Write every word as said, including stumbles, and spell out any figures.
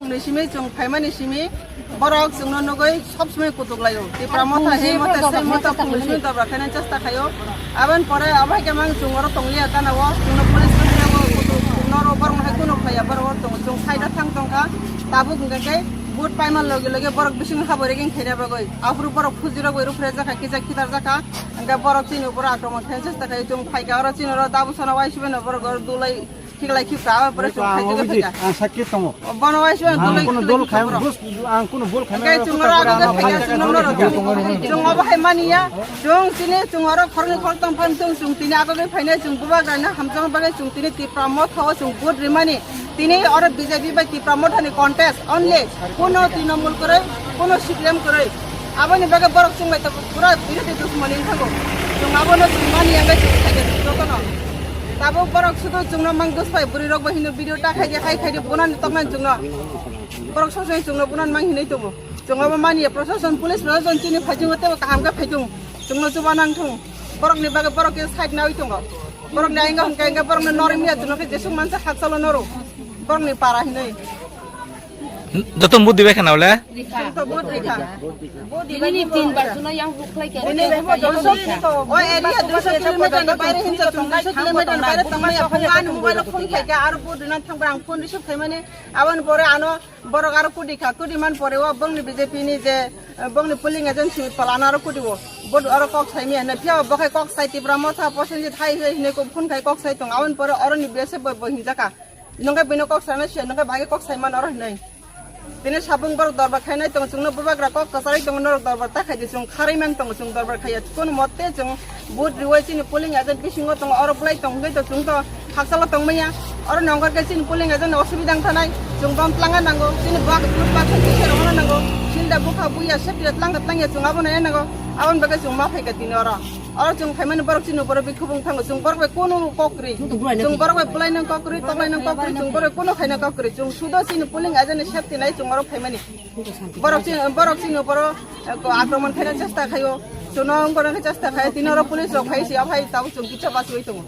Ni simi chwng phaimani simi borok chwngno nugwi sob somoi kutuk laio. Tipra motha he motha sei motha phungni simi dobra khaina chesta khaio. Aboni pore abai khe mang chwng oro tongliya gana o chwngno police khaina o kutuk chwngno oro borok hai kunu phaiya borok oro tongo. Chwng phaida thang tongkha tabuk hwnkhe khe vote paima logi logi borok bising habo reging khaina bagwi. Aphuru borok phujirok bai rupre jakha kisa khitar jakha. Hwnkhe borok chini upor akromon khaina chesta khaio. Chwng phaikha oro chini oro dabu sana waisibeno borok oro dulai Khiklai khikha, abo pore chwng khaijak khaikha. Ang sakhe tongo. Bono waisa ang dol khaijak khaikha. Ang kuno dol khai, ang kuno bol khai. Chwng oro abo khaijak khaikha, chwng oro chwng obo hai mani ya. Chwng chini chwng oro khorni khortong phan chwng chwng tini abo khe phainai chwng bubagra na hamjak bagwi chwng tini Tipra motha o chwng vote rimani. Tini oro B J P bai Tipra motha ni contest only. Kuno Trinamool kwrwi, kuno C P M kwrwi. Aboni bagwi borok chwng bai tabuk pura birothi dushmani wngkhago. Chwng abono chwng mani ya, chwng khaijak jotono. Tabuk borok sudu chwngno mang duspai bwrwi rok bai hino video ta khaidi, hai khaidi, bunani toknani chwngno. Borok sosoi chwngno bunani mang hinwi tongo. Chwng abo mani ya, proshashan, police proshashan chini phaichungo tebo kaham khe phaichung. Chwngno chuba nang thung. Borokni bagwi borok khe side nawi tongo. Borokni ainga hwnkhe ainga borokno norwi miya chwngno khe jesuk mansa hakchalo noro. Borokni para hinwi. Joto vote dibai khana ole? Chwng to vote rikha. Vote dibai ni tin bar suno yang buklai khe. Bini o area duiso kilometer ni baire hinsa chwng duiso kilometer ni baire tongmani phone ani mobile phone khaikha aro vote rina thangba ang phone receive khaimani aboni pore ano borok aro kudi kha, kudi man pore o bongni B J P ni je bongni polling agent Sumit Pal ano aro kudi o vote aro kok saimi hwnwi phiya bo khai kok sai Tipra motha Prosenjit hai hai hinwi phone khai kok sai tong aboni pore oro ni B S F bo hinjakha. Nungkhe bini kok sana siya, nungkhe bagwi kok sai man oro hinwi. Tini sabung borok dorbar khainai tong, chwngno bubagra kok kwcharwi tongo, norok dorbar ta khaidi, chwng kharwi mang tongo, chwng dorbar khaiya. Kono motte chwng vote riwi chini polling agent bisingo tongo, oro bwlai tong hwnkhe to chwng to hakchalo tong manya. Oro nongkar khe chini polling agent ni osubida wng thanai, chwng bom tlangna nango, chini bak bak khe kisa rwna nango, silda bukha buya safety tlangkha tlangya chwng abono ya nango, aboni bagwi chwng ma phaikha tini oro. Oro chwng phaimani borok chini uporo bikhubung thango, chwng borok bai kunu kok kwrwi. Chwng borok bai bwlai nang kok kwrwi, toklai nang kok kwrwi, chwng borok bai kunu khaina kok kwrwi. Chwng sudo chini polling agent ni safety nai chwng oro phaimani. Borok chini, borok chini uporo, eh, akromon khaina chesta khaio. Chwngno wngkor wngkhe chesta khaio. Tini oro police rok phai si, aphai tabuk chwng kisa bachwi tongo.